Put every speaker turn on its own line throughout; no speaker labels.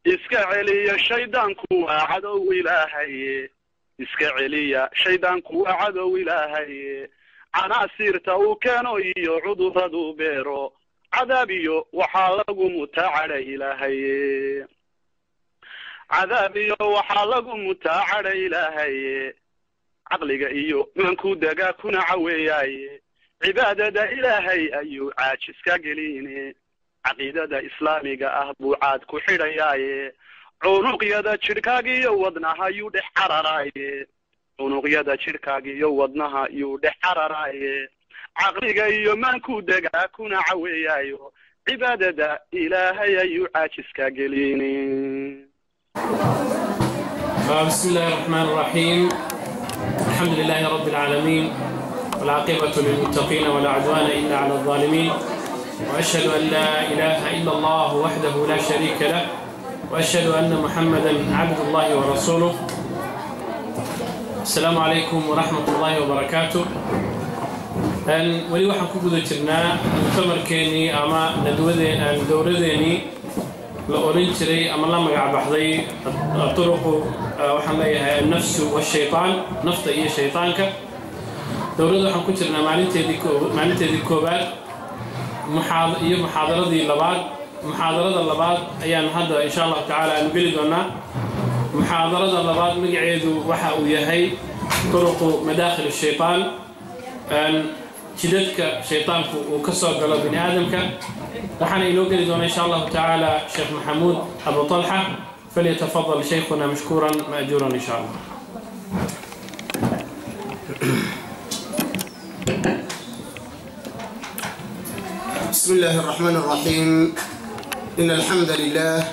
Iska celiya shaydaanku waa cadow Ilaahaye, iska celiya shaydaanku waa cadow Ilaahaye. Canaasiirta uu keeno iyo cuduradu beero, cadaab iyo waxaa lagu mutaacadha Ilaahaye, cadaab iyo waxaa lagu mutaacadha Ilaahaye. Caqliga iyo maankuu degaa kuna caweeyaaye, cibaadada Ilaahay ayuu caajiska geline, caqiidada islaamiga ah buu caad ku xidhayaaye. Cunuqyada jidhkaaga iyo wadnaha yuu dhex cararaaye, cunuqyada jidhkaaga iyo wadnaha yuu dhex cararaaye. Caqliga iyo maankuu degaa kuna caweeyaayo, cibaadada Ilaahay ayuu caajiska geline.
بسم الله الرحمن الرحيم، الحمد لله رب العالمين، والعاقبة للمتقين، ولا عدوان إلا على الظالمين، وأشهد أن لا إله إلا الله وحده لا شريك له، وأشهد أن محمدا عبد الله ورسوله. السلام عليكم ورحمة الله وبركاته. Weli waxaan ku guda jirnaa muctamarkeenii ama nadwadeen dowladeenii la odhan jiray ama la magac baxday turuqu, waxaan leeyahay, annafsu washaytaan, nafta iyo shaytaanka. Dowladda waxaan ku jirnaa maalinteedii koowaad iyo muxaadaradii labaad. Muxaadarada labaad ayaan hadda insha Allahu tacaala aanu geli doonaa. Muxaadarada labaad magaceedu waxa uu yahay turuqu madaakhil shaytaan, jidadka shaytaanku uu ka soo galo bini aadamka. Waxaana inoo geli doona insha Allahu tacaala Sheekh Maxamuud Abu Talxa. Falyatafadal shaykhuna mashkuuran maajuuran insha Allah.
بسم الله الرحمن الرحيم. إن الحمد لله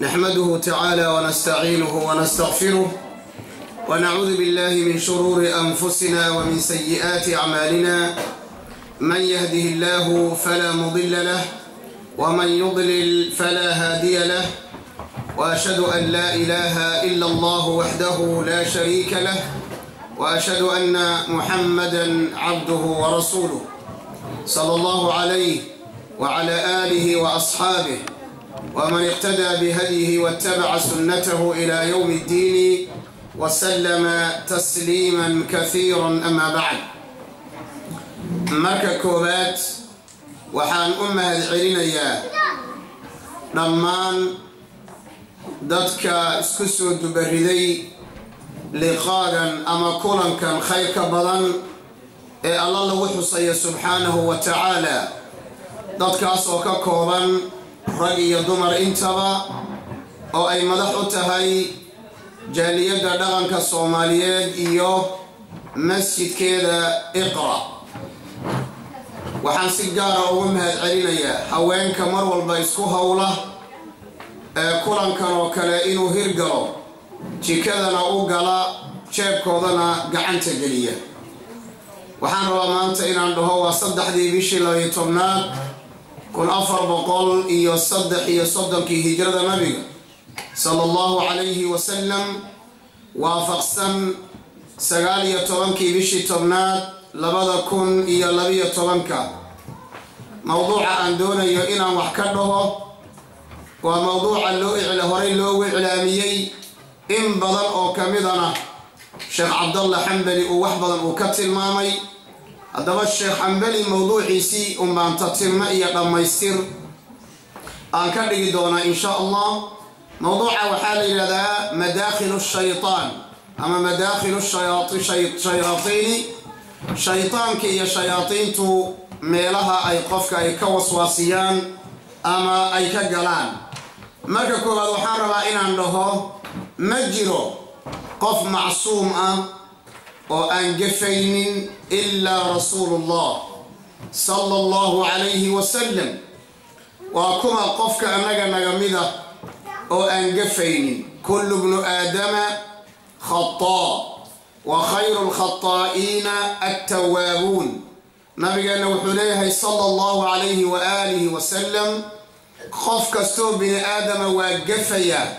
نحمده تعالى ونستعينه ونستغفره، ونعوذ بالله من شرور أنفسنا ومن سيئات أعمالنا. من يهده الله فلا مضل له، ومن يضلل فلا هادي له، وأشهد أن لا إله إلا الله وحده لا شريك له، وأشهد أن محمدا عبده ورسوله، صلى الله عليه وعلى آله وأصحابه ومن اقتدى بهديه واتبع سنته إلى يوم الدين وسلم تسليما كثيرا. أما بعد، marka koowaad waxaan u mahad celinayaa dhammaan dadka isku soo dubariday liqaagan ama kulankan khayrka badan ee Alla lagu xusayo subxaanahu wa tacaala, dadkaas oo ka kooban rag iyo dumar intaba, oo ay madax u tahay jaaliyadda dhaqanka Soomaaliyeed iyo masjidkeeda Iqra. Waxaan si gaara ugu mahad celinayaa haweenka mar walba isku howla ee kulankan oo kale inuu hirgalo, jikadana u gala, jeebkoodana gacanta geliya. Waxaan rabaa maanta inaan dhaho waa 3dii bishii 12aad 1433kii hijrada nabiga sala Allahu calayhi wasalam, waafaqsan 19kii bishii 10aad 2012-ka. Mowduuca aan doonayo inaan wax ka dhaho waa mowduuca loo horey loogu iclaamiyey, in badan oo ka midana Sheekh Cabdalla Xambali uu wax badan uu ka tilmaamay. Haddaba Sheekh Xambali mowduuciisii unbaan tatilmo iyo dhammaystir aan ka dhigi doonaa insha Allah. Mowduuca waxaa la yidhahdaa madaakhil shaytaan ama madaakhil shayaatiini, shaytaanka iyo shayaadiintu meelaha ay qofka ay ka waswaasiyaan ama ay ka galaan. Marka koowaad waxaan rabaa inaan dhaho ma jiro qof macsuum ah oo aan gafaynin ilaa Rasuulullah sala Allahu calayhi wasalam. Waa kuma qofka annaga naga mida oo aan gafaynin? Kullu bnu aadama khataa wa khayru lkhataa'iina attawaabuun. Nabigeenna wuxuu leeyahay sala Allahu calayhi wa aalihi wasalam: qof kastoo bini aadama waa gafaya,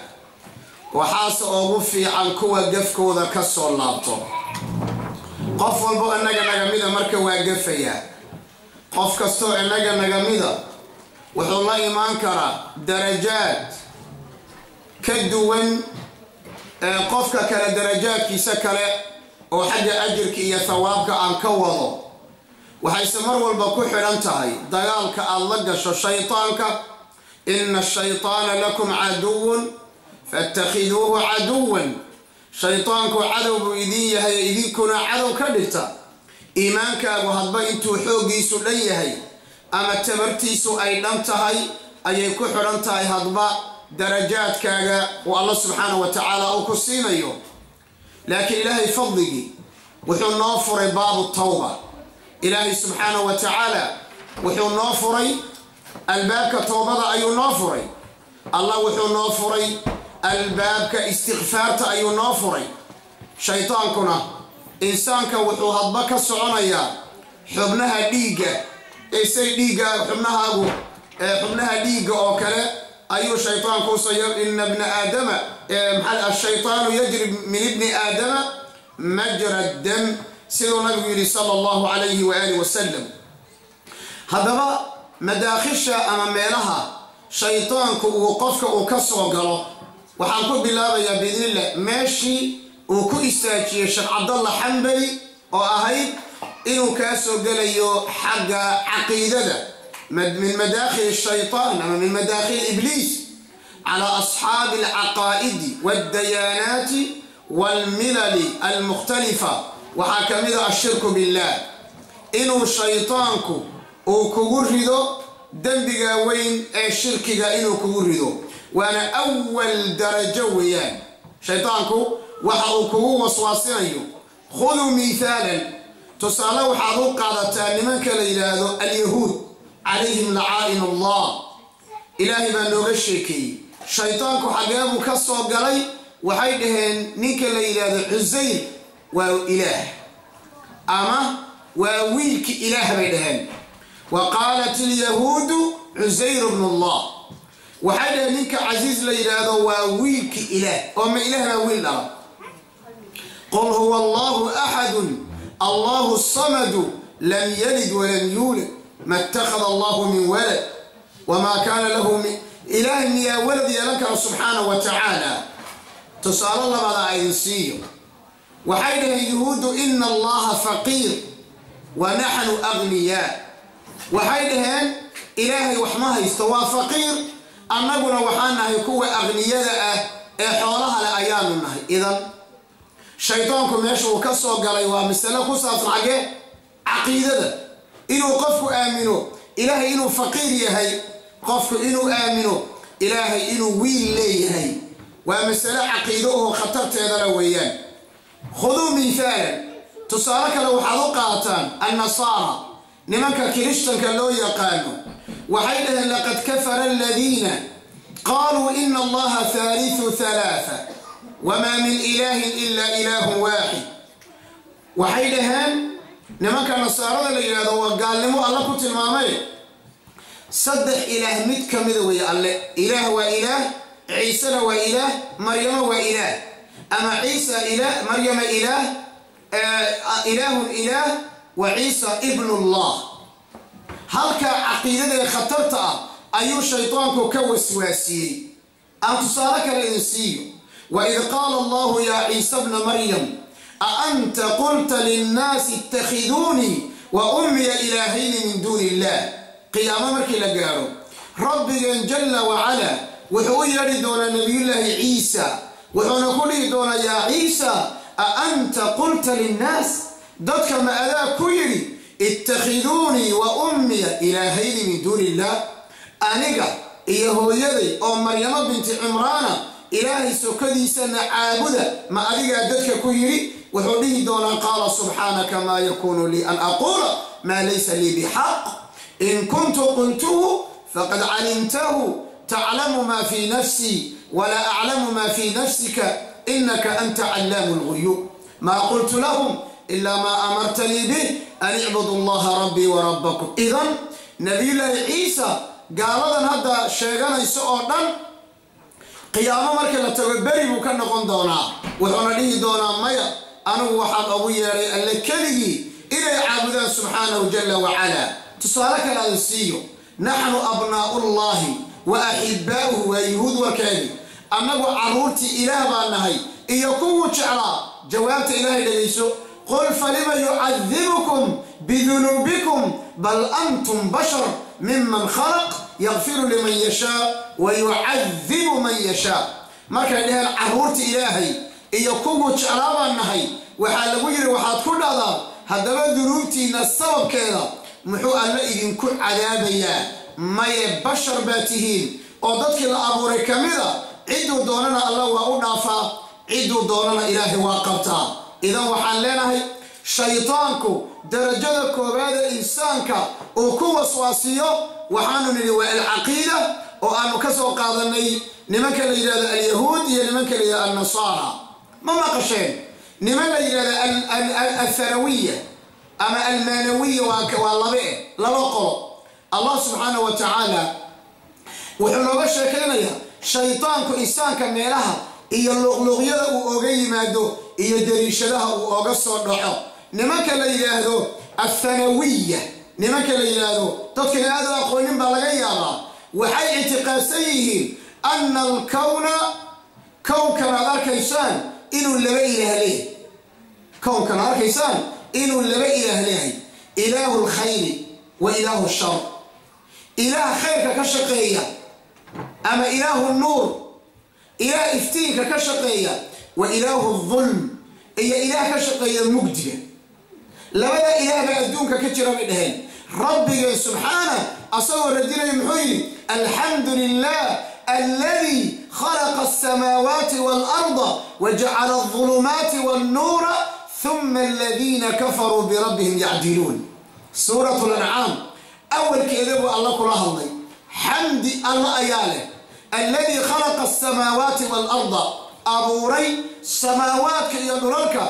waxaase ugu fiican kuwa gafkooda ka soo laabto. Qof walbo innaga nagamida marka waa gafayaa. Qof kastoo innaga nagamida wuxuu la imaan karaa darajaad. Ka duwan qofka kale darajaadkiisa kale oo xagga ajirka iyo thawaabka aan ka wado, waxayse mar walba ku xidhan tahay dagaalka aad la gasho shaytaanka. Ina ashaytaana lakum caduwun faاtakhiduuhu caduwan. Shaytaanku cadow buu idin yahay, idinkuna cadow ka dhigta. Iimaankaagu hadba intuu xooggiisu dhan yahay ama tabartiisu ay dhan tahay ayay ku xidhan tahay hadba darajaadkaaga uu Alla subxaana wa tacaala uu ku siinayo. Laakiin Ilaahay fadligii wuxuu noo furay baabu tawba. Ilaahay subxaana wa tacaala wuxuu noo furay albaabka towbada ayuu noo furay. Allah wuxuu noo furay albaabka istikfaarta ayuu noo furay. Shaytaankuna insaanka wuxuu hadba ka soconayaa xubnaha dhiigga, say dhiigga xubnahaagu, xubnaha dhiigga oo kale ayuu shaytaanku usayo. Ina bna aadama, maa ashaytaanu yajri min ibni aadama majra dam, siduu nabigu yidhi sala Allahu calayhi waaalih wasalam. Haddaba madaakhisha ama meelaha shaytaanku uu qofka uu ka soo galo waxaan ku bilaabayaa biidnillah meeshii uu ku istaajiyey Sheekh Cabdallah Xambali, oo ahayd inuu kaa soo gelayo xagga caqiidada. Min madaakhil shaytaan ama min madaakhil Ibliis calaa asxaabi alcaqaa'idi waaddayaanaati waalmilali almukhtalifa waxaa ka mid a ashirku billah, inuu shaytaanku uu kugu rido dembiga weyn ee shirkiga inuu kugu rido. Waana awal darajo weeyaan shaytaanku waxa uu kugu waswaasinayo. Khuduu mithaalan, tusaale waxaad u qaadataa nimanka la yidhaahdo Alyahuud calayhim lacaa'in Allah. Ilaahay baa nooga sheekeeyey shaytaanku xagee buu ka soo galay. Waxay dhaheen ninka la yidhaahdo Cusayr waa ilaah ama waa wiilki ilaah bay dhaheen. Wa qaalat ilyahuudu Cusayr bnu Allah. Waxay dhaheen ninka Casiis la yidhaahdo waa wiilki ilaah. Oo ma ilaah baa wiil dhala? Qul huwa Allahu axadun, Allahu samadu, lam yalid walam yuulad, ma ittakhada Allahu min walad wamaa kaana lahu min. Ilaahay miyaa walad yeelan kara subxaana wa tacaala? Tusaale labada aydin siiyo. Waxay dhaheen Yuhuuddu ina Allaha faqiir wa naxnu agniyaa. Waxay dhaheen Ilaahay wax ma haysto, waa faqiir, annaguna waxaan nahay kuwa aqniyada ah ee xoolaha leh ayaanu nahay. Idan shaydaanku meesha uu ka soo galay waa masale ku saabsan xaggee? Caqiidada. Inuu qofku aamino Ilaahay inuu faqiir yahay, qofku inuu aamino Ilaahay inuu wiil leeyahay, waa masale caqiido oo khatarteedana weeyaan. Khuduu mithaalan, tusaale kale waxaad u qaataan annasaara, nimanka Kirishtanka loo yaqaano. Waxay dhaheen laqad kafara aladiina qaaluu ina Allaha thaalithu thalaatha wamaa min ilaahin ila ilaahun waaxid. Waxay dhaheen nimanka nasaarada la yidhahdo, waa gaalnimo Alla ku tilmaamay, saddex ilaah mid ka mida weeye Alle. Ilaah waa ilaah, Ciisena waa ilaah, Maryamo waa ilaah, ama Ciisa ilaah, Maryama ilaah, ilaahun ilaah wa Ciisa ibnullah. Halkaa caqiidada ee khatarta ah ayuu shaydaanku ka waswaasiyey. Aan tusaale kale idin siiyo. Waid qaala Allahu yaa Ciisa bna Maryam, a anta qulta linnaasi ittakhiduunii wa ummiya ilaahayni min duuni illah? Qiyaamo markii la gaaro, Rabbigeen jalla wacala wuxuu u yeedhi doonaa Nabiyullaahi Ciisa, wuxuuna ku dhihi doonaa: yaa Ciisa, a anta qulta linnaas, dadka ma adaa ku yidhi, ittakhiduunii wa ummiya ilaahayni min duuni illah, aniga iyo hooyaday oo Maryamo binti Cimraana Ilaahay sokadiisana caabuda, ma adigaa dadka ku yidhi? Wuxuu dhihi doonaa: qaala subxaanaka, maa yakunu lii an aquula maa laysa lii bixaq, in kuntu qultuhu faqad calimtahu, taclamu maa fii nafsii walaa aclamu maa fii nafsika, inaka anta callaamu lguyuub, maa qultu lahum ilaa maa amartanii bih, an icbudu Allaha rabbii wa rabbakum. Idan Nabiyullaahi Ciisa gaaladan hadda sheeganayso oo dhan qiyaamo marka la tago beri buu ka noqon doonaa, wuxuuna dhihi doonaa: maya, anigu waxaan ugu yeedhay Alle keligii inay caabudaan subxaanahu jala wacala. Tusaale kale aan siiyo. Naxnu abnaa'ullahi wa axibbaa'uhu, waa Yuhuud warkeedii. Annagu carruurtii Ilaah baan nahay iyo kuwuu jeclaa. Jawaabta Ilaahay dhegayso: "Qul falima yucadibukum bidunuubikum bal antum bashar miman khalaq yakfiru liman yashaa wa yucadibu man yashaa." Markay dheheen carruurta Ilaahay iyo kuwuu jeclaa baan nahay, waxaa lagu yidhi: waxaad ku dhahdaa haddaba, dunuubtiinna sababkeeda muxuu Alla idinku cadaabayaa? Maye, bashar baa tihiin oo dadkii la abuuray ka mida. Cidduu doonana Alla waa u dhaafaa, cidduu doonana Ilaahay waa qabtaa. Idan waxaan leenahay, shaydaanku darajada koowaada insaanka uu ku waswaasiyo waxaanu nidhi waa alcaqiida, oo aanu ka soo qaadanay nimanka la yidhahdo alyahuud iyo nimanka la yidhahdo alnasaara. Ma maqasheen niman la yidhahdo athanawiya ama almaanawiya? Waa labe laba qolo. Allah subxaana wa tacaala wuxuu nooga sheekaynayaa shaydaanku insaanka meelaha iyo luqluqyada uu oga yimaado iyo dariishadaha uu oga soo dhaco. Nimanka la yidhaahdo athanawiya, nimanka la yidhaahdo, dadkan aad u aqoonin baa laga yaabaa, waxay ictiqaadsan yihiin ana alkawna, kownkan aad arkaysaan, inuu laba ilaah leeyahay. Kownkan aad arkaysaan inuu laba ilaah leeyahay: ilaahu lkhayri wa ilaahu shar, ilaah khayrka ka shaqeeya ama ilaahu nuur, ilaah iftiinka ka shaqeeya, wa ilaahu dulm, iyo ilaah ka shaqeeya mugdiga. Labada ilaah baa adduunka ka jira, bay dhaheen. Rabbigeen subxaana asagoo radinaya muxuu yidhi? "Alxamdu lilah alladii khalaqa alsamaawaati waalarda wajacala aldulumaati wannuura huma aladiina kafaruu birabbihim yacdiluun." Suurat lancaam awalkeeda buu Alla kula hadlay. Xamdi Alla ayaa leh, alladii khalaqa alsamaawaati waalarda, abuuray samaawaadka iyo dhulalka,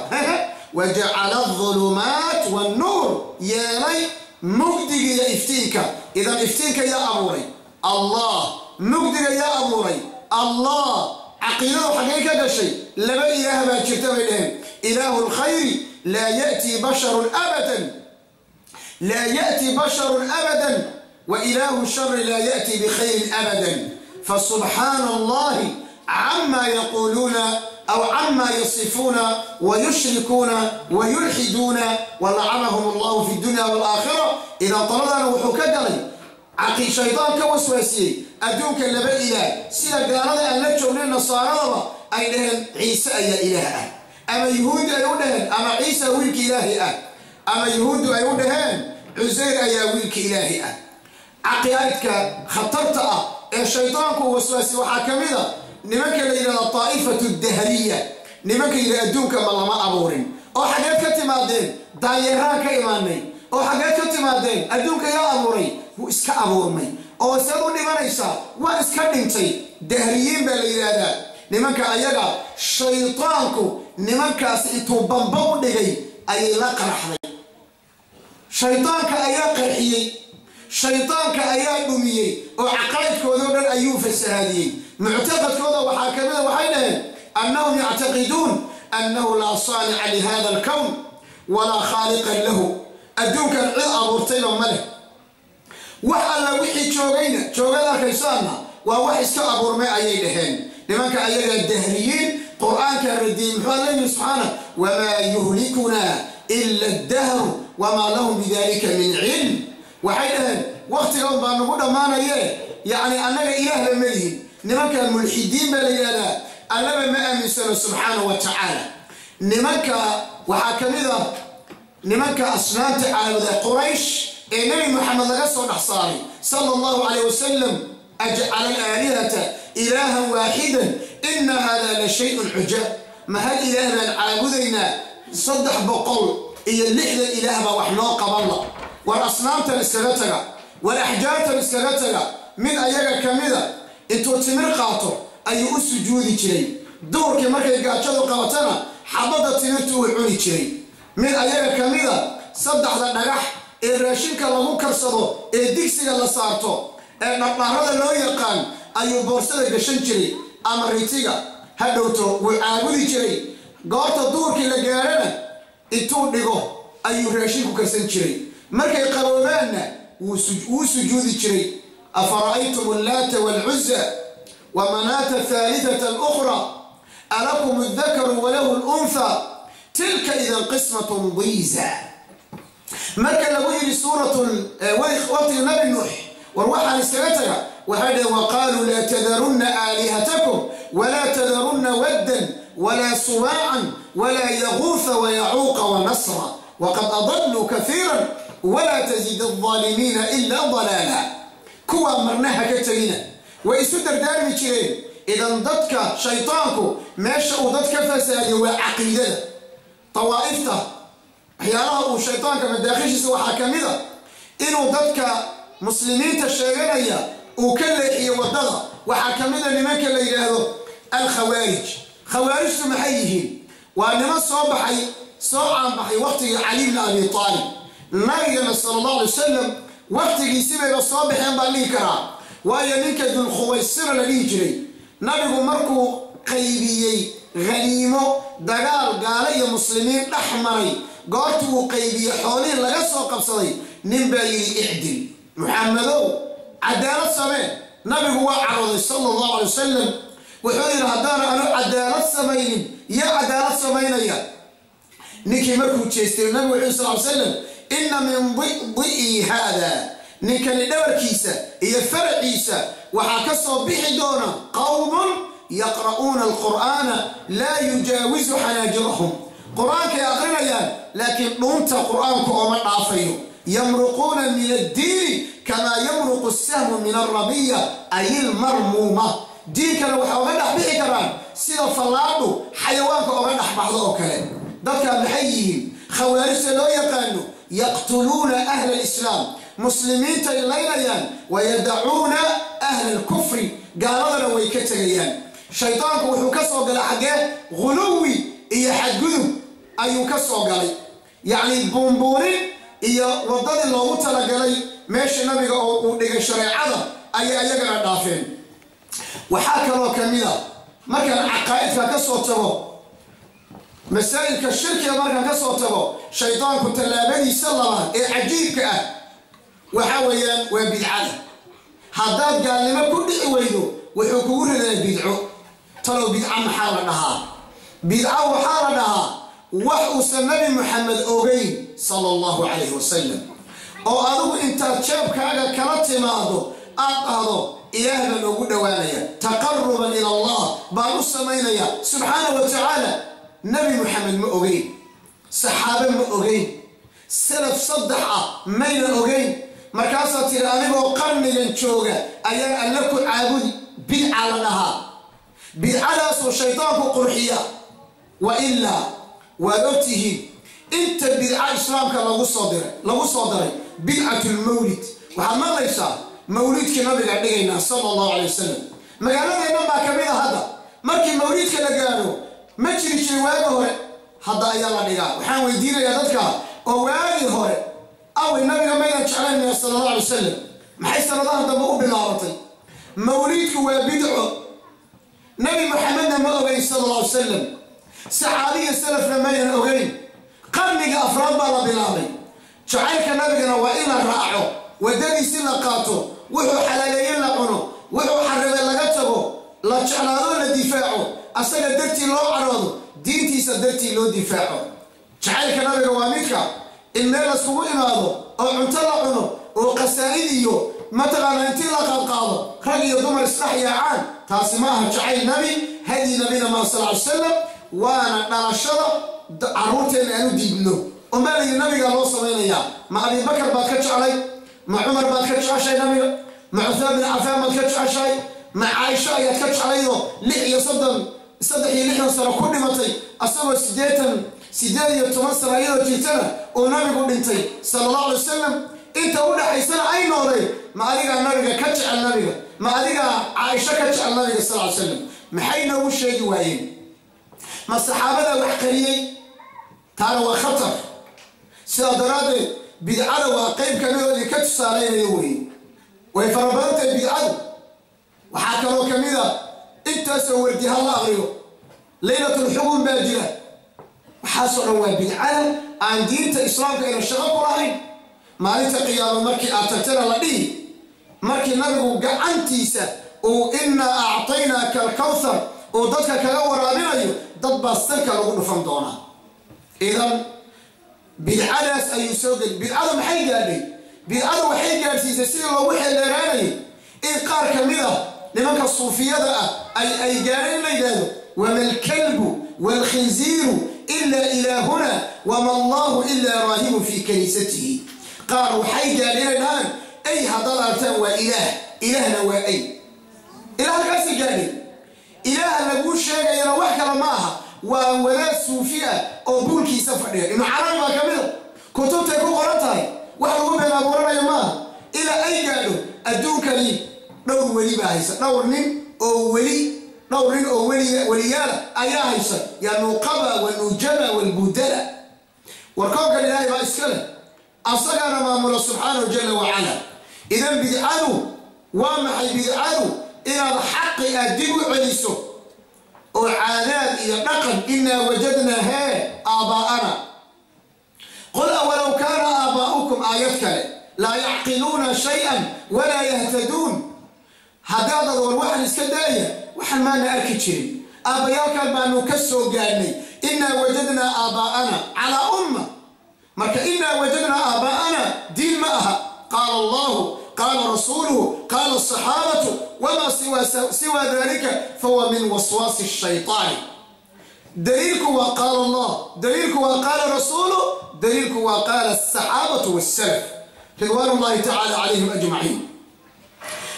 wajacala aldulumaat wannuur, yeelay mugdiga iyo iftiinka. Idan iftiinka yaa abuuray? Allah. Mugdiga yaa abuuray? Allah. Caqiidadu xaggay ka gashay? Laba ilaah baa jirta, bay dheheen. Ilaahu lkhayri laa ya'tii basharun abadan, laa ya'ti basharun abadan, wa ilaahu shari laa ya'ti bikhayrin abadan. Fasubxaana Allahi cama yaquuluuna aw cama yasifuuna wayushrikuuna wayulxiduuna, walacanahum Allahu fi dunya waalaakhira. Idan qoladana wuxuu ka galay shaydaan ka waswaasiyey adduunka laba ilaah, sida gaalada aan la joognay, nasaaradaba, ay dhaheen Ciise ayaa ilaah ah, ama Yuhuuddi ay u dhaheen ama Ciisa wiilka Ilaahi ah, ama Yuhuuddu ay u dhaheen Cuseyr ayaa wiilka Ilaahi ah. Caqaa'idka khatarta ah ee shaydaanku waswaasi waxaa ka mid a nimanka la yidhahdo taa'ifatu dahriya, nimanka yidhi adduunka ma lama abuurin. Oo xageed ka timaadeen? Daanyeeraan ka imaanay. Oo xageed ka timaadeen? Adduunka yaa abuuray? Wuu iska abuurmay. Oo seed u dhimanaysaa? Waa iska dhintay. Dahriyiin baa la yidhaahdaa nimanka ayaga. Shaydaanku nimankaasi intuu bamba u dhigay ayay la qaraxday. Shaydaanka ayaa qarxiyey, shaydaanka ayaa dhumiyey, oo caqaa'idkoodao dhan ayuu fasahaadiyey. Muctaqadkooda waxaa ka mida, waxay dhaheen, annahum yactaqiduun annahu laa saanica lihada alkown walaa khaaliqan lahu. Adduunkan cid abuurtayba ma leh, wax alla wixii joogayna joogad arkaysaanna waa wax iska abuurmay, ayay dhaheen nimanka ayagaa dahriyiin. Qur-aanka radiyey. Muxuu Alla yidhi subxaana? "Wamaa yuhlikunaa ila addahru wamaa lahum bidalika min cilm." Waxay dhaheen wakhtigan baa nagu dhammaanaye, yacni annaga ilaahba ma lihin. Nimanka mulxidiin baa la yidhahdaa, Allaba ma aaminsano subxaana wa tacaala. Nimanka waxaa ka mid ah nimanka asnaamta caabuda, Quraysh ee Nebi Moxamed laga soo dhex saaray sala Allahu calayh wasalam. "Ajcala alaalihata ilaahan waaxidan, ina hada la shayun cujaab." Ma hal ilaah baan caabudaynaa? 360 ilaah baa wax noo qaban la. War asnaamtan iskaga taga, war axjaartan iskaga taga. Mid ayaga ka mida intuu timir qaato ayuu u sujuudi jiray. Duurkii markay gaajadu qabatana xabadda timirtu uu cuni jiray. Mid ayaga ka mida saddexda dhagax ee raashinka lagu karsado ee digsiga la saarto ee dhardhaarada loo yaqaan ayuu boorsada gashan jiray ama ritiga. Ha dhowto wuu caabudi jiray. Goorta duurkii la gaadhana intuu dhigo ayuu raashinku karsan jiray. Markay qaboobaanna wuu sujuudi jiray. "Afara'aytum allaata waalcuza Wa manaata thalithata alukhra, alakum aldakaru walahu aluntha, tilka idan qismatun diiza. Marka lagu yidhi suuratu waqtiga Nabi Nuux, war waxaan iskaga taga, waxay dhaheen: waqaaluu laa tadarunna aalihatakum walaa tadarunna waddan walaa suwaacan walaa yaguuha wayacuuqa wanasra, waqad adalluu kathiiran walaa tazid aldaalimiina ilaa dalaala. Kuwaa marnaha ka tegina, way isu dardaarmi jireen. Idan dadka shaydaanku meesha uu dad ka fasaadiyo waa caqiidada. Dawaa'ifta, waxyaalaha uu shaydaanka madaakhishiisa waxaa ka mid a inuu dadka muslimiinta sheeganaya uu ka leexiyo waddada. Waxaa ka mid a nimanka la yidhaahdo alkhawaarij. Khawaarijtu maxay yihiin? Waa niman soo baxay, soo caanbaxay waqtigii Cali bni Abi Aalib. Nabigana sala Allah alay wasalam waqtigiisi bayba soo baxeen baan dhihi karaa, waayo ninka Dulkhuwaysira la dhihi jiray, nabigu markuu qaybiyey haniimo dagaal gaalo iyo muslimiin dhex maray, goortii uu qaybiyey xoolihii laga soo qabsaday, nin baa yidhi: "Icdil, Muxamedow, cadaalad samee." Nabigu waa carooday sala Allahu alay wasalam. Wuxuu yidhi: "Haddaana anu cadaalad samaynin, yaa cadaalad samaynaya?" Ninkii markuu jeestay, nabigu wuxuu sal ly slam: "Inna min di'i haada," ninkani dhabarkiisa iyo faraciisa waxaa ka soo bixi doona "qawmun yaqra'uuna alqur'aana laa yujaawizu xanaajirahum." Qur-aankay aqrinayaan, laakiin dhuunta qur-aanku ooma dhaafayo. "Yamruquuna min addiini kamaa yamruqu asahmu min alramiya, ay ilmarmuuma." Diinkana waxay oga dhex bixi karaan sida fallaadhu xayawaanka oga dhex baxdo oo kale. Dadkaa maxay yihiin? Khawaarijta loo yaqaano yaqtuluuna ahla alislaam, muslimiintay laynayaan, wayadacuuna ahla alkufri, gaaladana way ka tegayaan. Shaydaanku wuxuu ka soo galay xaggee? Ghuluwi iyo xadgudub ayuu ka soo galay, yacni buunbuunin iyo waddadii loogu talagalay. Meesha nabiga oo uu dhigay shareecada ayay ayagana dhaafeen. Waxaa kaloo ka mid a, markaan caqaa'idka ka soo tago, masaa'ilka shirkiga markaan ka soo tago, shaydaanku tallaabadiisa labaad ee cajiibka ah waxa weeyaan waa bidcada. Haddaad gaalnimo ku dhici weydo, wuxuu kugu ridaa bidco. Talow bidco maxaa la dhahaa? Bidco waxaa la dhahaa wax uusan Nabi Muxamed ogeyn sala Allahu calayhi wasalam, oo adigu intaad jeebkaaga kala timaado aad dhahdo: "Ilaah baan ugu dhowaanaya, taqaruban ila Allah baan u samaynaya subxaana wa tacaala." Nabi Muxamed ma ogeyn, saxaabe ma ogeyn, salaf saddex ah mayna ogeyn. Markaasaa tiri: "Anigoo qarnigan jooga ayaan alle ku caabudi." Bidca la dhahaa, bidcadaasoo shaydaanku qurxiya. Wa ilaa waad ogtihiin inta bidca islaamka lagu soo diray, lagu soo daray. Bidcatulmawlid, waxaad maqlaysaa mawliidkii nabiga dhigaynaa sala Allahu calay wasalam. Magaaladeennan baa ka mid a. Hadda markii mawliidka la gaadho, ma jiri jirin waagi hore, hadda ayaa la dhigaa. Waxaan weydiinayaa dadka oo waagii hore away, nabiga maydan jeclaynaya sala Allah alay wasalam? Maxay sanadahan dambe u bilaabatay? Mawliidku waa bidco. Nabi Muxamedna ma ogeyn sala Allah alay wasalam, saxaabiya salafna maynan ogeyn. Qarniga afraad baa la bilaabay. Jacaylka nabigana waa in la raaco waddadiisi, la qaato wuxuu xalaaleeye, la cuno wuxuu xaribay, laga tago, la jeclaado, la difaaco, asaga dartii loo caroodo, diintiisa dartii loo difaaco. Jacaylka nabiga waa midka in meel laiskugu imaado oo cunto la cuno oo qasaa'id iyo mataqaana intii la qaadqaado rag iyo dumar isdhex yaacaan, taasi ma aha jacayl nabi, hadyi nabina maa sal ly salam. Waana dhalashada carruurteenna aan u diidno oo maalayii nabiga loo samaynayaa. Ma Abibakar baad ka jeclay? Ma Cumar baad ka jeceshahay nabiga? Ma Cuthmaan bin Cafaan baad ka jeceshahay? Ma Caaisho ayaad ka jeclaydoo 36, 63 sano ku dhimatay, asagoo 88 sano iyadoo jirtana uu nabigu dhintay sala Allah alay wasalam, inta u dhaxaysana ay noolay? Ma adigaa nabiga ka jecel nabiga? Ma adigaa Caaisho ka jecel nabiga sal ly slam? Maxay noogu sheegi waayeen? Ma saxaabadaa wax qariyey? Taana waa khatar. Sidaa daraaddeed bidcada waa qayb kamid oo idinka tusaalaynayo weeye. Way fara badan tahay bidcadu. Waxaa kaloo ka mid a intaasoo wardi ha la aqriyo, laylatulxukun baa jira. Waxaasoo dhan waa bidcada aan diinta islaamka ayna shaqo ku lahayn. Maalinta qiyaamo markii aad tagtana la dhihi, markii nabigu gacantiisa Uu innaa actaynaaka alkawthar uu dadka kaga waraabinayo, dad baa sanka lagu dhufan doonaa. Idan bidcadaas ayuu soo geli. Bidcadu maxay gaadhay? Bidcadu waxay gaadhsiisay sidii loogu xeeldheeraanayay in qaar ka mid ah nimanka suufiyada ah ay gaadheen in la yidhaahdo: "Wama alkalbu waalkhinziiru ila ilaahuna, wama allahu ilaa raahibun fii kaniisatihi." Qaar waxay gaadheen inay dhahaan: "Ay haddaad aragtaan waa ilaah, ilaahna waa ay." Ilaa halkaasay gaadhay. Ilaaha laguu sheegayana wax kale ma aha, waa wadaad suufi ah oo buulkiisa fadhiya. Ibnu Carabi baa ka mida, kutubtay ku qoran tahay, wax lagu been abuuranayo maaha. Ilaa ay gaadho adduunkani dhowr weli baa haysa, dhowr nin oo weli, dhowr nin oo weli weliyaala ayaa haysa, yaa nuqaba walnujaba walbudala. Warkoonkan Ilaahay baa iska leh, asagaana maamula subxaanahu jala wacala. Idan bidcadu waa maxay? Bidcadu inaad xaqi aad dib u celiso oo caadaad iyo dhaqan, "Inaa wajadnaa hee aabaa'ana." "Qul awalow kaana aabaa'ukum," aayad kale, "laa yacqiluuna shay-an walaa yahtaduun." Haddaad ad war waxaan iska daaya, waxaan maana arki jirin, aabbayaalkan baanu ka soo gaadhnay, "Inaa wajadnaa aabaa'ana calaa umma." Marka "inaa wajadnaa aabaa'ana" diin ma aha. Qaala Allahu, qaala rasuuluhu, qaala asaxaabatu, wamaa siwa dalika fahuwa min waswaasi shaytaani. Daliilku waa qaala Allah, daliilku waa qaala rasuulu, daliilku waa qaala asaxaabatu wasalaf ridwaan ullahi tacaala calayhim ajmaciin.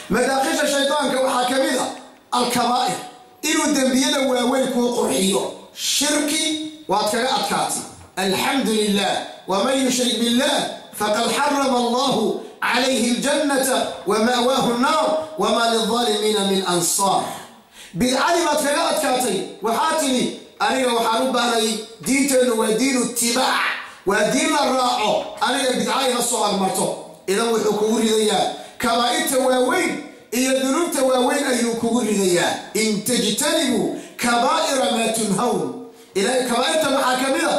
Madaakisha shaydaanka waxaa ka mid a alkabaa'ir, inuu dembiyada waaweyn kuu qurxiyo. Shirki waad kaga adkaatay, alxamdu lilah. "Waman yushrik billah faqad xarama Allahu calayhi aljannata wama'waahu annaar, wamaa lilaalimiina min ansaar." Bidcadii baad kaga adkaatay. Waxaa tidhi: "Aniga waxaan u baahnay, diinteennu waa diinu itibaac, waa diin la raaco, aniga bidca ima soo agmarto." Idan wuxuu kugu ridayaa kabaa'irta waaweyn iyo dunuubta waaweyn ayuu kugu ridayaa. "In tajtanibuu kabaa'ira maa tunhawn." Kabaa'irta maxaa ka mid a?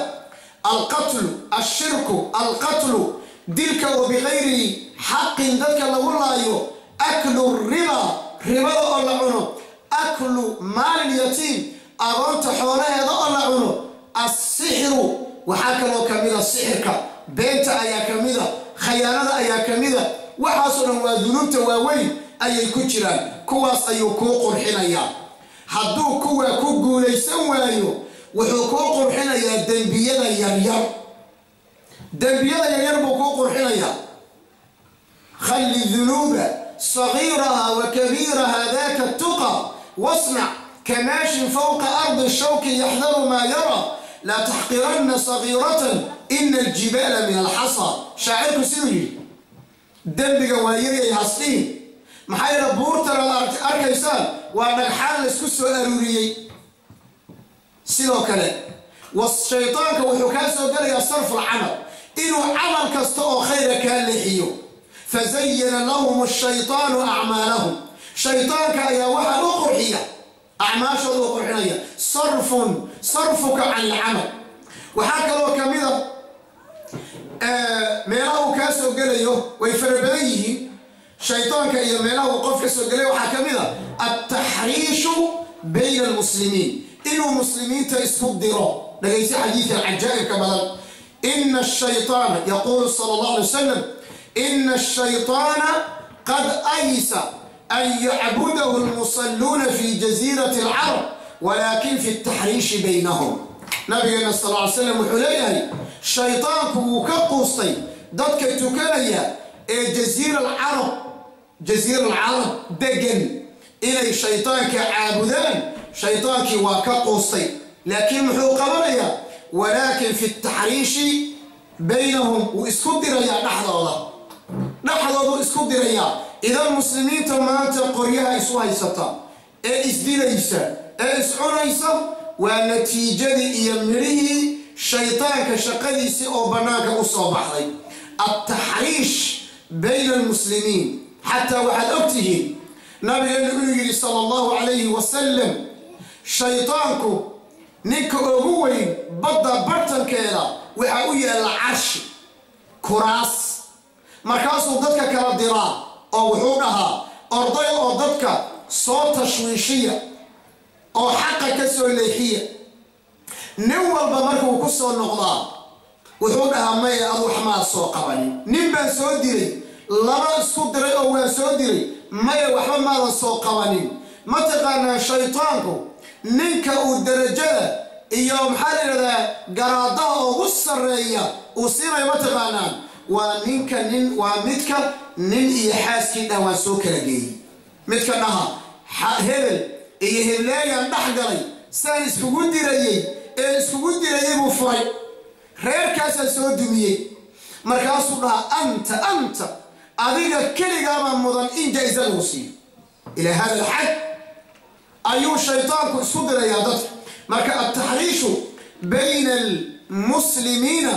Alqatlu, alshirku, alqatlu, dilka oo bikayri xaqin dadka lagu laayo, aklu riba, ribada oo la cuno, aklu maalil yatiim, agoonta xoolaheeda oo la cuno, assixru. Waxaa kaloo ka mida sixirka, beenta ayaa ka mida, khayaanada ayaa ka mida. Waxaasoo dhan waa dunuubta waaweyn ayay ku jiraan. Kuwaas ayuu kuu qurxinayaa. Hadduu kuwaa ku guulaysan waayo, wuxuu kuu qurxinayaa dembiyada yaryar. Dembiyada yaryar buu kuu qurxinayaa. "Khalli dunuuba sagiiraha wa kabiiraha daka tuqa, wasnac kamaashin fawqa ardi shawki yaxdaru maa yara, laa taxqiranna sagiiratan, ina aljibaala min alxasa." Shaacirku siduu yidhi: dembiga waa yaryay hasdhihin, maxaa yeele buurtan aad arkaysaan waa dhagxaan laysku soo aruuriyey. Sidoo kale shaydaanka wuxuu kaa soo gelayaa sarfu lcamal, inuu camal kasta oo khayra kaa leexiyo. "Fazayana lahum ashaytaanu acmaalahum." Shaydaanka ayaa waxaa u qurxiya acmaashooda, u qurxinaya, sarfun, sarfuka can ilcamal. Waxaa kaloo ka mida meelaha uu kaa soo gelayo, way fara badan yihiin shaydaanka iyo meelaha uu qof ka soo gelay. Waxaa ka mid a altaxriishu bayna almuslimiin, inuu muslimiinta isku diro. Dhagayso xadiidkan cajaa'ibka badan. Ina ashayطaana, yaquulu sala Allah alay wasalam, "Ina ashayطaana qad aysa an yacbudahu almusalluuna fi jaziirati alcarab, walaakin fi altaxriishi baynahum." Nabigeena sal ly slam wuxuu leeyahay: shaydaanku wuu ka quustay dadka tukanaya ee jaziira alcarab, jaziira alcarab degan, inay shaydaanka caabudaan. Shaydaankii waa ka quustay, laakiin muxuu qabanayaa? Walaakin fi taxriishi baynahum, wuu isku dirayaa dhexdooda, dhexdooduu isku dirayaa. Idan muslimiinta maanta qoryaha isu haysata ee isdilaysa ee iscunaysa waa natiijadii iyo midhihii shaydaanka shaqadiisii oo bannaanka u soo baxday, altaxriish bayna almuslimiin. Xataa waxaad og tihiin nabigeenu inuu yidhi sala Allahu calayhi wasalam: shaydaanku ninka ugu weyn badda bartankeeda waxaa u yaalla carshi, kuraas. Markaasuu dadka kala diraa oo wuxuu dhahaa: "Orday oo dadka Soo tashwiishiya oo xaqa ka soo leexiya. Nin walba markuu ku soo noqdaa wuxuu dhahaa, maya, adu wax maa soo qabanin. Nin baan soo dilay, laba isku diray oo waan soo dilay. Maya, waxba maadan soo qabanin. Ma taqaanaa, shaytaanku ninka uu darajada iyo, maxaa la yidhahdaa, garaadaha ugu sarreeya uu siinayo, ma taqaanaan? Waa ninka nin, waa midka nin iyo xaaskii dhah waan soo kala geeyey, midka dhaha hebel iyo hebleeyaan dhex galay, saan iskugu dirayey ee iskugu dirayey buu furay, reerkaasaa soo dumiyey. Markaasuu dhahaa, anta, anta, adiga keligaabaa mudan in jaa-isa lagu siiyo. Ilaa hada alxad ayuu shaytaanku isku dirayaa dadka. Marka altaxriishu bayna almuslimiina,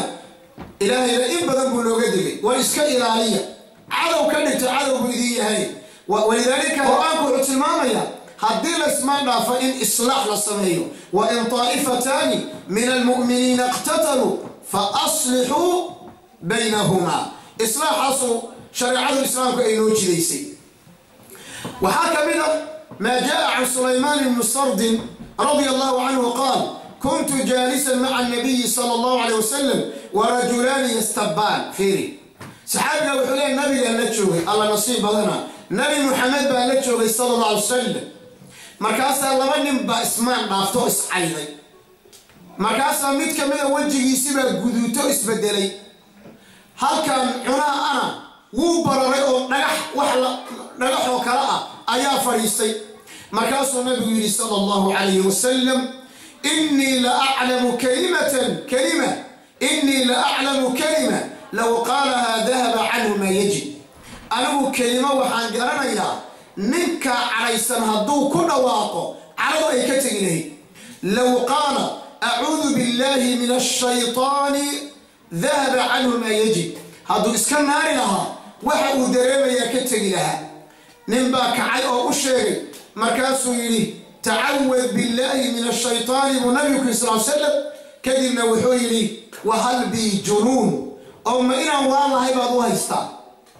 Ilaahayna in badan buu nooga digay, war iska ilaaliya, cadow ka dhigta, cadow buu idin yahay. Walidaalika Qur-aanku wuxuu tilmaamayaa haddii laysmaan dhaafo in islaax la sameeyo: wain طaa'ifataani min almu'miniina iqtataluu faaslixuu baynahumaa. Islaaxaasuu shareecadu Islaamku ay noo jidaysay. Waxaa ka mid a maa jaa can Sulaymaan ibni Sardin radia Allahu canhu, qaal: kuntu jaalisan maca anabiyi sala Allahu alayh wasalam warajulaani yastabaan. Fiiri, saxaabiga wuxuu leeya, nabigaan la joogay, Alla nasiib badana, Nabi Muxamed baan la joogay sala Allah alay wasalam. Markaasaa laba nin baa ismaan dhaafto, iscayday. Markaasaa mid ka mida wejigiisibaa guduuto, isbedelay, halkan cunaa ana wuu bararay oo dhagax, wax dhagaxoo kale ah ayaa fadhiistay. Markaasuu nabigu yidhi sala Allahu calayhi wasalam: inii la aclamu kalimatan, kalima, inii la aclamu kalima low qaalahaa dahaba canhu maa yajid. Anigu kelimo waxaan garanayaa ninkaa cadhaysan hadduu ku dhawaaqo cadhadu ay ka tegi lahayd. Low qaala acuudu billahi min ashaytaani dahaba canhu maa yajid. Hadduu iska naari lahaa, waxa uu dareemayaa ka tegi lahaa. Nin baa kacay oo u sheegay. Markaasuu yidhi: tacawad billahi min ashaytaani, buu nabigu ku sal slam. Kadibna wuxuu yidhi: wahal bii junuun? Oo ma inaan waan lahay baad u haystaa?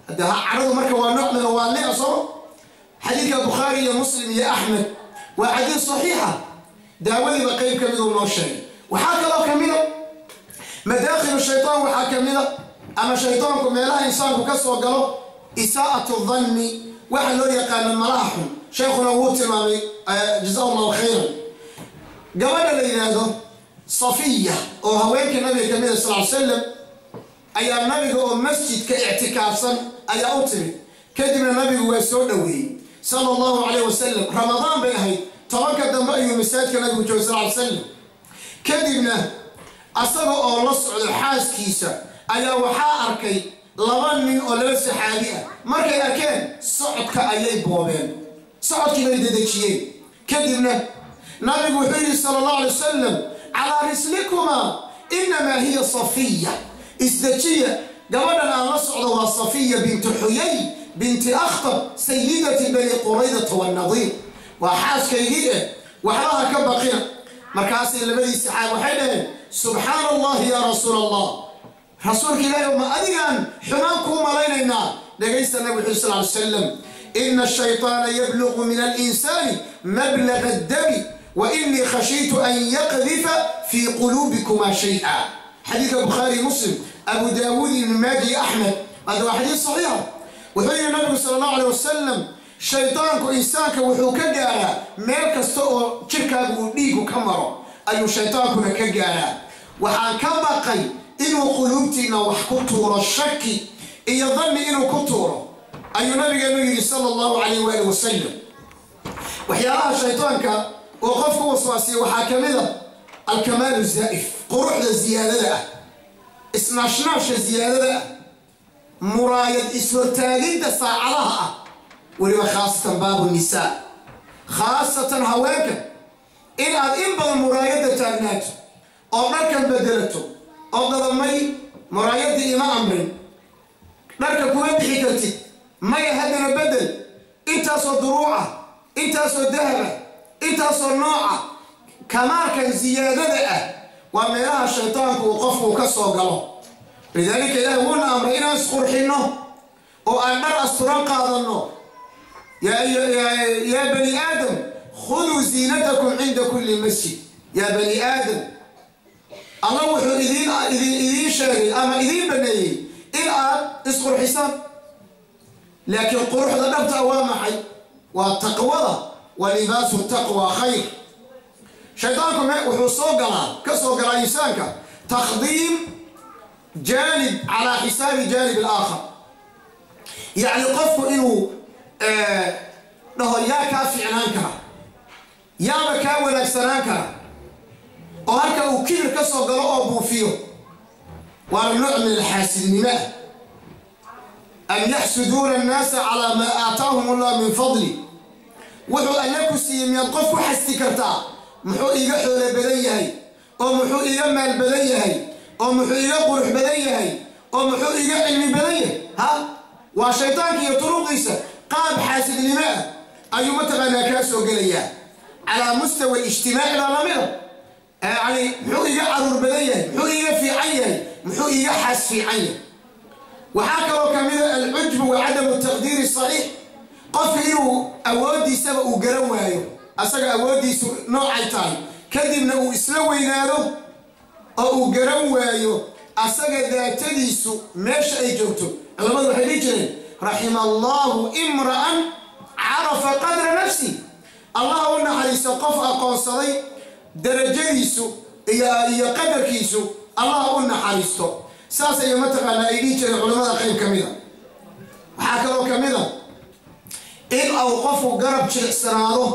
Hadde cadhadu marka waa nooc mina waa soo. Xadiidka Bukhaari iyo Muslim iyo Axmed waa xadiid saxiixa. Daawadiiba qeyb ka miduu noo sheegay. Waxaa kaloo ka mida madaakhilu shaytaan, waxaa ka mida ama shaytaanku meelaha insaanku ka soo galo, isaa'atu danni, waxa loo yaqaano malaha xun. Sheekhuna wuu tilmaamay, jazaa Allahu khayran. Gabadha la yidhaahdo Safiya oo haweenka nabiga ka mida sal ly slam ayaa nabiga oo masjidka ictikaafsan ayaa u timid. Kadibna nabigu waa soo dhoweeyey sala Allahu calayh wasalam. Ramadaan bay ahayd, 10-ka dambe ayuu masaajidka nabigu joogay sal ly slam. Kadibna asaga oo la socdo xaaskiisa ayaa waxaa arkay laba nin oo laba saxaabi ah. Markay arkeen, socodka ayay boobeen, socodkii bay dedejiyeen. Kadibna nabigu wuxuu yidhi sala Allahu alay wasalam: calaa rislikumaa, inamaa hiya Safiya. Isdejiya, gabadhan aan la socdo waa Safiya bintu Xuyay binti Akhtab, sayidati Bani Quraydata wannadiir, waa xaaskaygii eh, waxbaha ka baqina. Markaasay labadii saxaab waxay dhaheen: subxaana Allahi yaa Rasuul Allah, rasuulka Ilaahi, ma adigaan xumaan kuu malaynaynaa? Dhegaysta, nabig wuxuu sal ly slam: ina ashayطaana yabluqu min alinsani mablaga addami wa inii khashiitu an yaqdifa fii quluubikuma shay'a. Xadiidka Bukhaari, Muslim, Abu Daawuud, Ibn Maaji, Axmed, hadda waa xadiid saxiixa. Wuxuu yihi nabigu sala Allahu alay wasalam: shaydaanku insaanka wuxuu ka gaaraa meel kasta oo jirkaagu uu dhiigu ka maro ayuu shaytaankuna ka gaaraa. Waxaan ka baqay inuu quluubtiina wax ku tuuro, shaki iyo danni inuu ku tuuro, ayuu nabigeenu yidhi sala Allahu calayh waali wasalam. Waxyaalaha shaytaanka oo qofku waswaasiya waxaa ka mid a alkamaalu zaa'if, quruxda ziyaadada ah, isnaashnaasha ziyaadada ah, muraayad ishortaagidda saacadaha ah, weliba khaasatan baabu nisaa, khaasatan haweenka, in aad in badan muraayadda taagnaato oo dharkan bedelato oo dadamay. Muraayaddii ima amrin, dharka kuma bixi kartid, maya, haddana bedel, intaasoo duruuca, intaasoo dahaba, intaasoo nooca, kamaalkan ziyaadada ah waa meelaha shaytaanku uu qofku ka soo galo. Lidaalika Ilaahi wuuna amray inaan isqurxinno oo aan dhar asturan qaadanno. Yaa bani aadam, khuduu ziinatakum cinda kulli masjid. Yaa bani aadam, Allah wuxuu idiin sheegay ama idiin baneeyey in aad isqurxisaan, laakiin quruxda dhabta waa maxay? Waa taqwada. Wa libaasu taqwa khayr. Shaydaanku wuxuu soo galaa, ka soo galaa insaanka taqdiim jaanib calaa xisaabi jaanib alaakhar. Yacni qofku inuu dhaho yaa kaa fiicnaan kara, yaaba kaa wanaagsanaan kara, oo halka uu kibir ka soo galo oo buufiyo, waana nooc min alxaasidnimo ah. Am yaxsuduuna annaasa calaa maa aataahum Allah min fadli. Wuxuu Alle ku siiyey miyaad qof ku xasti kartaa? Muxuu iiga xoolo badan yahay, oo muxuu iiga maal badan yahay, oo muxuu iiga qurux badan yahay, oo muxuu iiga cilmi badan yahay? Ha, waa shaydaanka iyo turuqdiisa. Qaab xaasidnimo ah ayuu mataqaanaa kaa soo gelayaa. Calaa mustawa ijtimaaci baa lamida. Yani muxuu iiga caruur badan yahay, muxuu iiga fiican yahay, muxuu iiga xaas fiican yahay? Waxaa kaloo ka mida alcujbu wa cadamu taqdiiri saxiix. Qofka inuu awooddiisaba uu garan waayo, asaga awooddiisu noocay tahay, kadibna uu isla weynaado oo uu garan waayo asaga daatadiisu meesha ay joogto. Culamadu waxay dhihi jireen: raxima allahu imra'an carafa qadra nafsi. Allah u naxariiso qof aqoonsaday darajadiisu iyo qadarkiisu, Allah u naxariisto. Saas ayay mataqaanaa ay dhihi jireen culamada qayb ka mida. Waxaa kaloo ka mid a in uu qofku garab jilicsanaado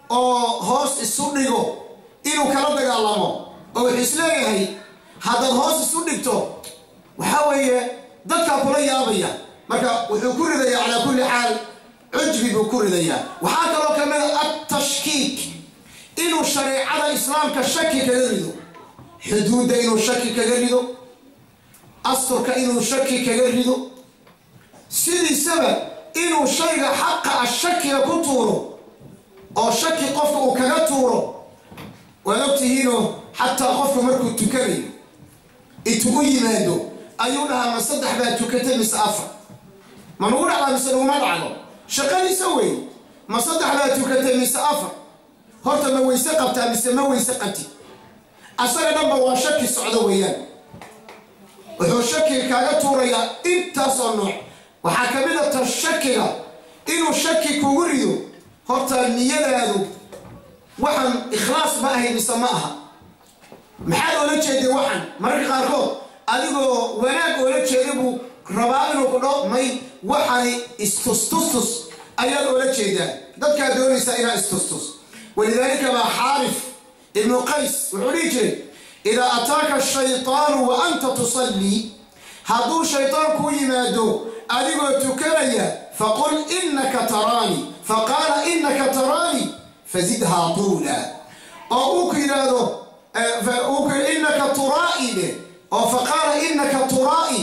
oo hoos isu dhigo, inuu kala dagaalamo, oo wuxuu isleeyahay haddaad hoos isu dhigto, waxaa weeye dadkaa kula yaabaya. Marka wuxuu ku ridayaa, calaa kulli xaal, cujbi buu ku ridayaa. Waxaa kaloo ka mid a altashkiik, inuu shareecada Islaamka shaki kaga rido, xuduudda inuu shaki kaga rido, asturka inuu shaki kaga rido, sidiisaba inuu shayga xaqa ah shakiga ku tuuro oo shaki qofka uu kaga tuuro. Waad ogtihiinoo xataa qofku markuu tukanayo intuu u yimaado ayuu dhahaa: "Ma saddex baa tukatay mise afar?" Ma nagu dhacdaa mise naguma dhacdo? Shaqadiisa wey. Ma saddex baa tukatay mise afar? Horta ma weyse qabtaa mise ma weyse qabti? Asaga dhanba waa shaki socdo weeyaan. Wuxuu shakiga kaaga tuurayaa intaasoo nooc. Waxaa ka mid a ta shakiga inuu shaki kugu rido: horta niyadaadu waxaan ikhlaas ma ahayn mise ma aha? Maxaad oola jeeday waxan? Mararka qaarkood adigoo wanaag oola jeeda buu rabaa inuu ku dhaho: "May, waxani istustustus ayaad oola jeedaa, dadkaad doonaysaa inaad istustus." Walidaalika baa Xaarif Ibnu Qays wuxuu dhihi jiray: idaa ataaka ashaytaanu wa anta tusallii, hadduu shaytaan kuu yimaado adigoo tukanaya, faqul inaka taraani, faqaala inaka taraani fazidhaa tuula. Oo uu ku yidhaahdo uu ku inaka turaa'i dheh, oo faqaala inaka turaa'i,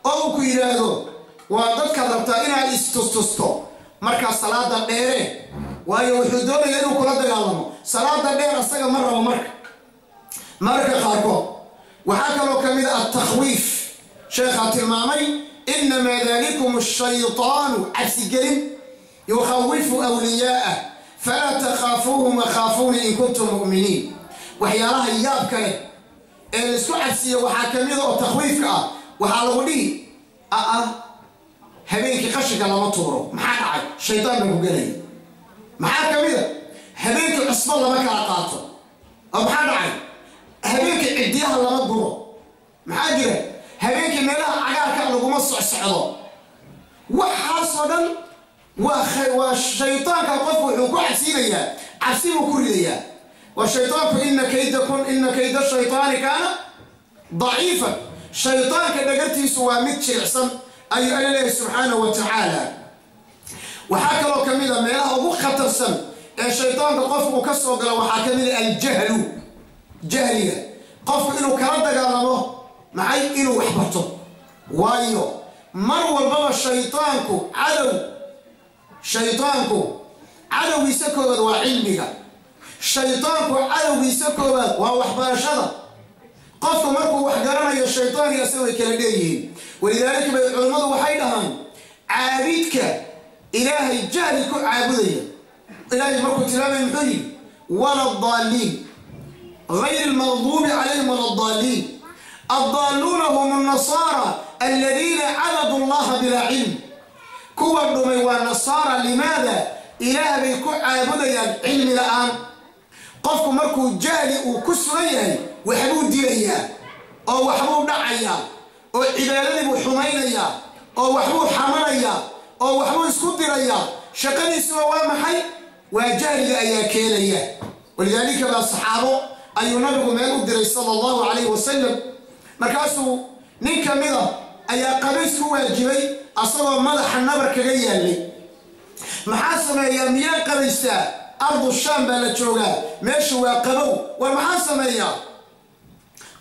oo uu ku yidhaahdo waa dadkaad rabtaa inaad istustusto, markaa salaada dheere. Waayo, wuxuu doonaya inuu kula dagaalamo salaada dheer, asaga ma rabo. Marka mararka qaarkood waxaa kaloo ka mid a altakhwiif. Sheekhaa tilmaamay: inamaa dalikum ashaytaanu, cabsigelin, yukhawifu wliyaa'ah falaa takhaafuuhum wakhaafuuni in kuntum mu'miniin. Waxyaalaha yaabka leh ee laisku cabsiiyo waxaa ka mida oo takhwiifka ah, waxaa lagu dhihi: aa habeenkii qashinka lama tuuro. Maxaa dhacay? Shaydaan baa ku gelaya. Maxaa ka mida? Habeenkii cusbo lama kala qaato. Oo maxaa dhacay? Habeenkii ciddiyaha lama guro. Maxaa jira? Habeenkii meelaha cagaarka laguma socsocdo. Waxaasoo dhan waa shaydaanka. Qofku wuxuu ku cabsiinayaa, cabsi buu ku ridayaa. Waa shaydaanku. Ina kaydakun, ina kayda shaytaani kaana daciifan. Shaydaanka dhagartiisu waa mid jilicsan, ayuu Alla leeyahay subxaanahu wa tacaala. Waxaa kaloo ka mid a meelaha ugu khatarsan ee shaydaanka qofku uu ka soo galo, waxaa ka mid a aljahlu, jahliga. Qofku inuu kala dagaalamo maxay? Inuu wax barto. Waayo, mar walbaba shaydaanku cadow, shaydaanku cadowgiisa koobaad waa cilmiga, shaydaanku cadowgiisa koobaad waa waxbarashada. Qofku markuu wax garanayo, shaydaan iyo asaga way kala dheeryihiin. Walidaalika bay culammadu waxay dhahaan caabidka Ilaahay jahli ku caabudaya. Ilaahay markuu tilmaamay muxuu yidhi? Wala addaaliin, gayr almaqduubi calayhim wala addaaliin. Addaaluuna hum annasaara aladiina cabaduu allaha bilaa cilm. Kuwa dhumay waa nasaara. Limaada? Ilaah bay ku caabudayaan cilmi la-aan. Qofku markuu jahli uu ku sugan yahay waxbuu dilayaa oo waxbuu dhacayaa oo cibaadadii buu xumaynayaa oo waxbuu xamanayaa oo waxbuu isku dirayaa. Shaqadiisuba waa maxay? Waa jahliga ayaa keenaya. Walidaalika baa saxaabo ayuu nabigu meel u diray sala allahu calayhi wasalam. Markaasuu nin ka mida ayaa qabays ku waajibay asagoo madaxa nabar kaga yaalay. Maxaa sameeyaa? Miyaa qabaystaa? Ardu shaam baa la joogaa, meeshu waa qabow, war maxaa sameeyaa?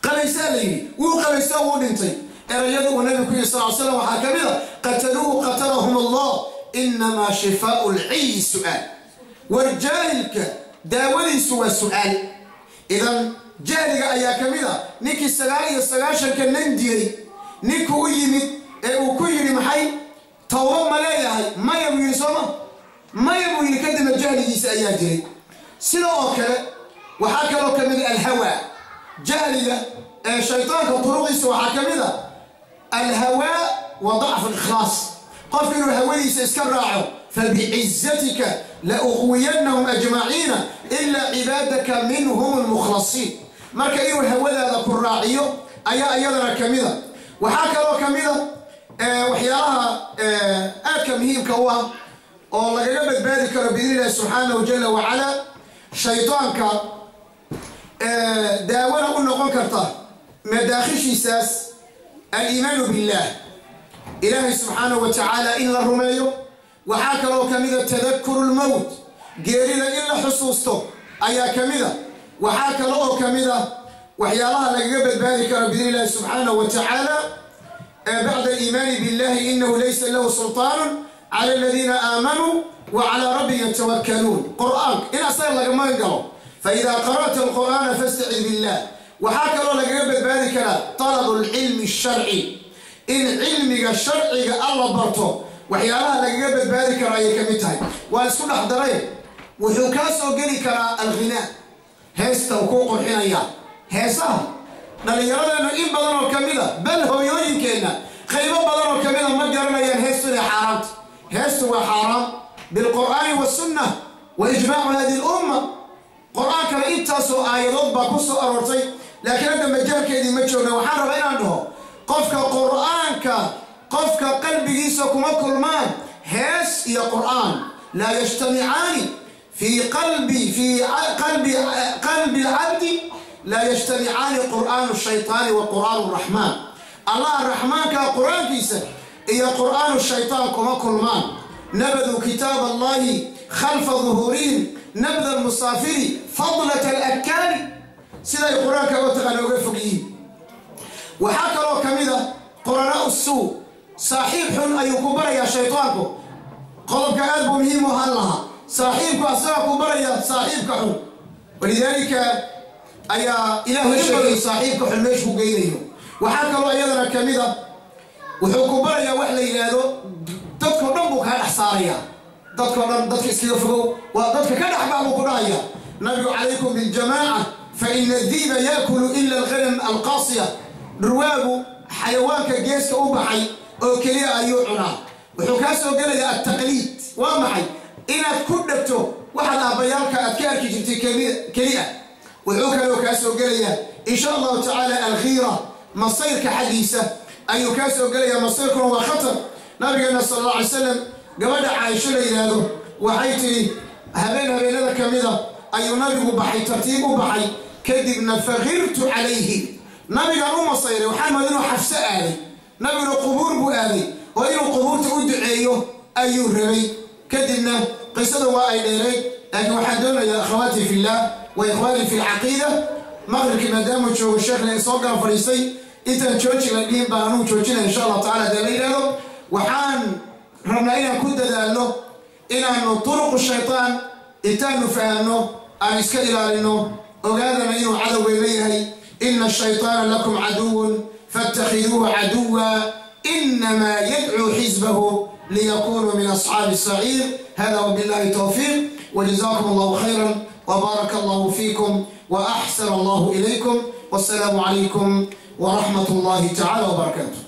Qabaysaa la yidhi. Wuu qabaysaa, wuu dhintay. Erayada uu nabigu ku yidhi sal l slam waxaa ka mid a: qataluuhu qatalahum allah, inamaa shifaau lciyi su'aal. War jaahilka daawadiisu waa su'aal. Idan jahliga ayaa ka mid a ninkii 99-ka nin dilay, ninku u yimid ee uu ku yidhi maxay, tawbo ma leeyahay? Maya buu yidhi. Sooma maya buu yidhi. Kadibna jahligiisa ayaa jiray. Sida oo kale waxaa kaloo ka mid a alhawaa. Jahliga ee shaytaanka turuqiisa waxaa ka mid a alhawaa wa dacfu alikhlaas, qofka inuu hawadiisa iska raaco. Fabicizatika la uqwiyannahum ajmaciina ilaa cibaadaka minhum almukhlasiin. Marka inuu hawadaada ku raaciyo ayaa iyadana ka mida. Waxaa kaloo ka mida waxyaalaha aadka muhiimka u ah oo lagaga badbaadi karo biidni illahi subxaanahu jala wacala shaydaanka, daawana u noqon karta madaakhishiisaas, aliimaanu billah, ilaahay subxaanahu wa tacaala in la rumeeyo. Waxaa kaloo ka mida tadakuru lmowt, geerida in la xusuusto ayaa ka mida. Waxaa kale oo ka mida waxyaalaha lagaga badbaadi karo biidni illahi subxaanahu wa tacaala bacda aliimaani billahi inahu laysa lahu sulطaanu cala aladiina aamanuu wa calaa rabbihim yatawakkaluun. Qur'aanka in asaga laga magan galo, faida qara'ta alqur'aana fastacid billah. Waxaa kaloo lagaga badbaadi karaa talabu lcilmi sharci, in cilmiga sharciga alla barto. Waxyaalaha lagaga badbaadi karo ayay ka mid tahay. Waa isku dhex daray. Wuxuu kaa soo geli karaa alghinaa, heesta uu kuu qurxinayaa. Heesaha dhallinyaradeennu in badan oo ka mida, bal hooyooyinkeenna qaybo badan oo ka mida, ma garanayaan heestu inay xaaraanta. Heestu waa xaaraam bilqur'aani wasunna wa ijmaacu hadihi lumma. Qur-aankana intaasoo aayadood baa ku soo aroortay, laakiin hadda majaalkeedii ma joogna. Waxaan rabaa inaan dhaho qofka qur'aanka, qofka qalbigiisa kuma kulmaan hees iyo qur'aan. Laa yajtamicaani fii qalbi fii qalbi qalbi alcabdi, laa yajtamicaani qur'aanu shaytaani wa qur'aanu raxmaan. Allah raxmaanka qur-aankiisa iyo qur'aanu shaytaan kuma kulmaan. Nabaduu kitaab allahi khalfa duhuurihim nabda almusaafiri fadlat alakaali. Siday qur-aanka uga taqaana uga fog yihiin. Waxaa kaloo ka mid a qorana suu, saaxiib xun ayuu ku barayaa shaytaanku. Qodobka aad buu muhiim u ahaan lahaa. Saaxiibku asagaa ku baraya saaxiibka xun. Walidaalika ayaa ilaahu sheegay saaxiibka xun meeshu ku geynayo. Waxaa kaloo iyadana ka mid a wuxuu ku barayaa wax la yidhaahdo dadkao dhan buu kaa dhex saarayaa. Dadkao dhan, dadka iskaga fogow, waa dadka ka dhex bax buu ku dhahaya. Nabigu: calaykum biljamaaca fa ina adiiba yaakulu ila alghanam alqaasiya. Dhurwaagu xayawaanka geeska u baxay oo keliya ayuu cunaa. Wuxuu kaa soo gelayaa altaqliid. Waa maxay? Inaad ku dhegto waxaad aabbayaalka aad ka arki jirtay keliya. Wuxuu kaloo kaa soo gelayaa insha allahu tacaala alkhiira, masayrka xaggiisa ayuu kaa soo gelayaa. Masayrkuna waa khatar. Nabigeena sala alla alay slam, gabadha Caaisho la yidhaahdo waxay tidhi: habeen habeenada ka mida ayuu nabigu baxay, tartiib u baxay, kadibna fakhirtu calayhi, nabigaan u masayray. Waxaan mooday inuu Xafse aaday. Nabiguna qubuur buu aaday oo inuu qubuurta u duceeyo ayuu rabay. Kadibna qisada waa ay dheerayd, laakiin waxaan doonayaa, akhawaatii fillah wa ikhwaanii fi lcaqiida, maqribkii maadaamuu joogo sheekhna soo gala fadhiistay, intaan jooji la dhihin baan anugu joojinaya insha allahu tacala. Hadee la yidhahdo, waxaan rabnaa inaan ku dadaalno inaanu turuqu shaytaan intaanu fahamno aan iska ilaalino. Ogaadana inuu cadowgeyna yahay. Ina ashayطaana lakum caduwun faاtakhiduuhu caduwa, inamaa yadcuu xisbahu. Liyakunuu min asxaabi saciir. Hada wabillahi towfiiq, wajazaakum Allahu khayran wbaaraka Allahu fiikum waaxsana Allahu ilaykum, wassalaamu calaykum waraxmat Allahi tacala wbarakaatu.